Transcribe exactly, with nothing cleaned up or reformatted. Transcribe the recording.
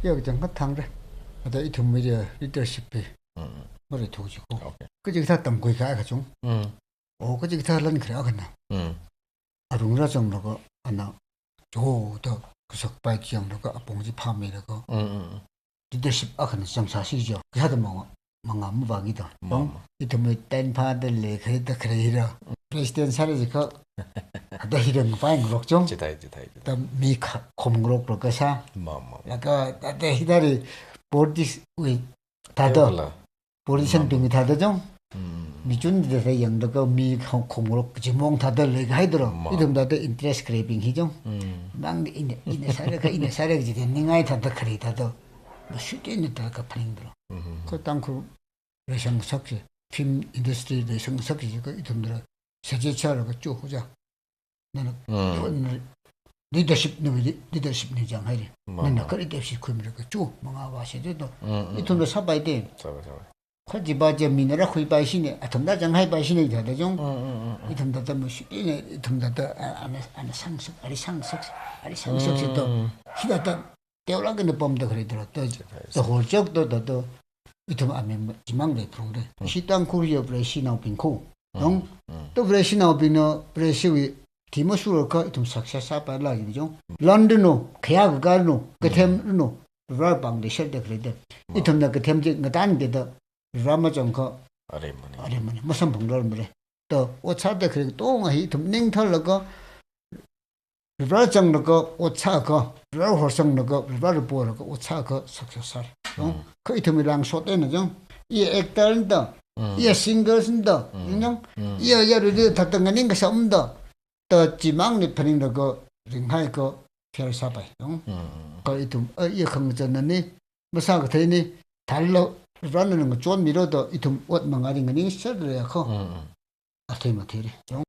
Yau jang ka thang re. Ada ithum media leadership pe. Mm. Mare thu chi ko. Okay. Kaji kathā tamkhui kha kachung. Mm. O kaji kathā lan khare akhana. Mm. Arung rāchang laga ana jo da kasak pai chang laga apong chi phāmei laga. Mm, mm, mm. Leadership akhana chang sāsi jo. Kathā da manga, manga mavāki da. Ma, dong. Ma. Ithum mei ten pha da le khare da khare hira. President sāra jikha. Ada hira ngapai ngarok chong. Chithai, chithai, chithai. Da mi kha khom ngarok laga sā. Ma, ma, ma. Laga ada hira ri politics wui thāda. Teo khala. Politician bing thāda chong. Mm. Mi chun da thāda yang da ka mi khong, khong rok jimong thāda leikahai dro. Ma. Ithum thāda interest khare bing hi chong. Mm. Nang ina, ina sāra ka, ina sāra ka jide ningai thāda khare thāda. Mashuti ni thāda ka phaning dro. Mm-hmm. Ko Tangkhul reisang sak si, film industry reisang sak si ka ithum da suggest sāra ka chu ho ja. Nana, Mm. nana leadership ni, leadership ni jang hairi. Ma, Nana ma. Kari leadership khuimira ka chu, manga vāsi de do. Mm, mm, Ithum da mm. Sāpai de. Sāpai, sāpai. Kha jiba ja mi nara khuipai sine, athum da jang haipai sine thāda chong. Mm, mm, mm, mm. Ithum thāda mashuti ni, ithum thāda, a, ana, ana sangsuk, ari sangsuk, ari sangsuk si do. Mm. Hithāda, teolak ni pom da khare do, do, Chithai. Do hol chok do, do, do. Ithum ami chimang le phrung de. Mm. Shi Tangkhul yo Vareshi naobing ko. Mm. Dong, Mm. To Vareshi naobing no, Vareshi wui, thima sura ka ithum success sāpai la yin chong. London no, khaya ka no, kathem Mm. no, Vare pāng de share da khare de. Mm. Ithum na kathem ji ngatan de da, Vare machang ka, Are mani. Are mani, masamphang rar mare. To, ot sāda khare tong hi ithum ning thar laga, Vare chang laga ot sā ka, Vare horsang laga, Vare po laga ot sā ka success sāra. Dong, Mm. Kha ithum ilang shot ena chong. Iya actor da, Mm. Iya singers da, Mm. Yang, Mm. Iya, iya rili thāda nganing kasā um da. Ta chimang ni phaning laga ringhai ka fail sāpai. Dong. Mm. Kha ithum, a, iya khangachān ni, masā kathei ni, thālala, Vare na ngachon mira da, ithum ot manga ring nganing sāra ya kha. Mm. Athei mathei re. Dong.